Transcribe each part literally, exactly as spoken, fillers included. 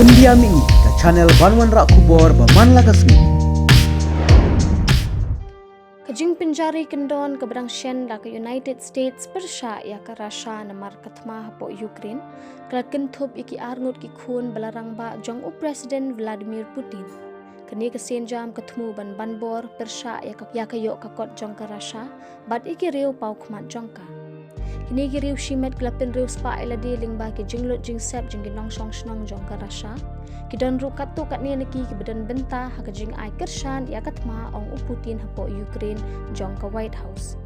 India Mini, ka channel ban wanrah khubor ba man la ka sngi. Ka jingpynjari kyndon kaba dang shen da ka United States pyrshah ïa ka Russia namar ka thma hapoh Ukraine ka la kynthup ïa ki arngut ki khun ba la rangbah jong u President Vladimir Putin. Kane ka sienjam ka thmu ban banbor pyrshah ïa ka, ïa ka ïoh ka kot jong ka Russia bad ïa ki riew paw khmat jong ka. Kine ki riew shimet ki la pynriewspah ïa lade lyngba ki jinglut jingsep jong ki nongshong shnong jong ka Russia. Ki don ruh katto katne na ki kiba don bynta ha ka jingai kyrshan ïa ka thma, ong u Putin hapoh Ukraine jong ka White House.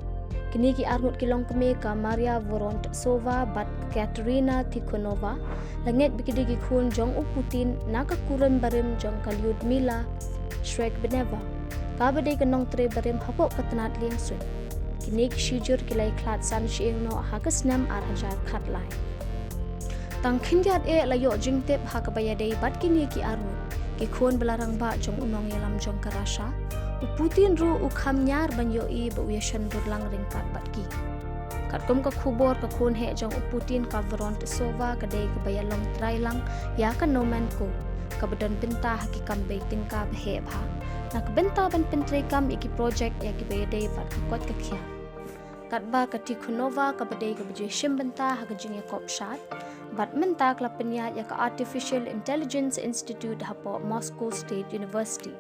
Kine ki arngut ki longkmie ka Maria Vorontsova bad Katerina Tikhonova, la ngeit ba ki dei ki khun jong u Putin na ka kurim barim jong ka Lyudmila Shchebkinova, kaba dei ka nongtrei barim hapoh ka tnat liengsuiñ. Kine ki shijur ki la ïakhlad san shyieng noh ha ka snem ar hajar khatlai. Tang khyndiat eh la ïoh jingtip ha kaba ïadei bad kine ki arngut ki khun ba la rangbah jong u nongïalam jong ka Russia. U Putin ruh u kham ñiar ban ïohi ba u ïashon dur lang ryngkat bad ki. Katkum ka khubor, ka khun heh jong u Putin ka Vorontsova ka dei kaba ïalong trai lang ïa ka Nomenco, kaba don bynta ha ki kam bei tyngka ba heh bha na ka bynta ban pyntreikam ïa ki projek ïa kiba ïadei bad ka koit ka khiah. Katba ka Tikhonova kaba dei kaba ju shim bynta ha ka jingïakop shad bad mynta ka la pynïaid ïa ka Artificial Intelligence Institute hapoh Moscow State University.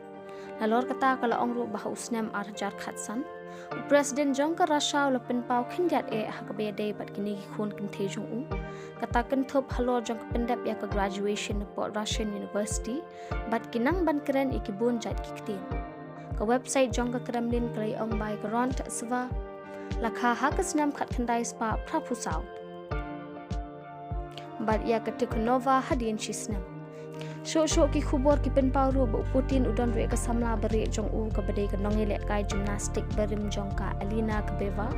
Nalor kata ka la ong ruh ba ha u snem ar hajar khatsan, u President jong ka Russia u la pynpaw khyndiat eh ha kaba ïadei bad kine ki khun kynthei jong u. Kata kynthup halor jong ka pyndep ïa ka graduation hapoh Russian University bad ki nang ban kren ïa ki bun jait ki ktien. Ka website jong ka Kremlin ka la ong ba ïa ka Vorontsova la kha ha ka snem khatkhyndai spah phraphew saw bad ïa ka Tikhonova hadien shi snem. Shuh shuh ki khubor ki pynpaw ruh ba u Putin u don ruh ïa ka samla barieh jong u kaba dei ka nongïalehkai gymnastic barim jong ka Alina Kbeva,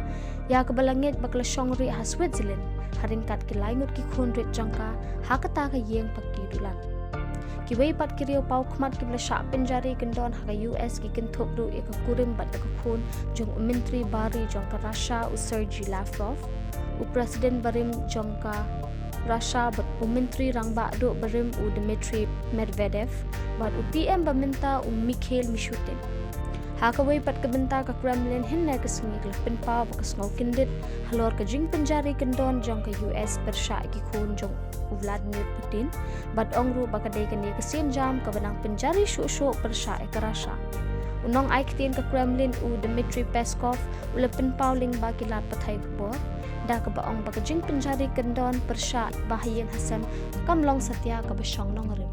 ïa kaba la ngeit ba ka la shong rieh ha Switzerland ha ryngkat ki lai ngut ki khun rit jong ka ha kata ka ïing paki dulan. Kiwei pat ki riew paw khmat kiba la shah pynjari kyndon ha ka U S ki kynthup ruh ïa ka kurim bad ïa ka khun jong u Myntri Bari jong ka Russia u Sergei Lavrov, u President barim jong ka Russia bad u Myntri Rangbah Duh barim u Dmitry Medvedev bad u P M ba mynta u Mikhail Mishustin. Ha kawei pat ka bynta, ka Kremlin hynne ka sngi ka la pynpaw ba ka sngew kyndit halor ka jingpynjari kyndon jong ka U S pyrshah ïa ki khun jong u Vladimir Putin bad ong ruh ba ka dei kane ka sienjam kaba nang pynjari shuh shuh pyrshah ïa ka Russia. U nongai ktien ka Kremlin u Dmitry Peskov u la pynpaw lyngba ki lad pathai khubor da kaba ong ba ka jingpynjari kyndon pyrshah ba ha ïing ha sem kam long satia kaba shong nongrim.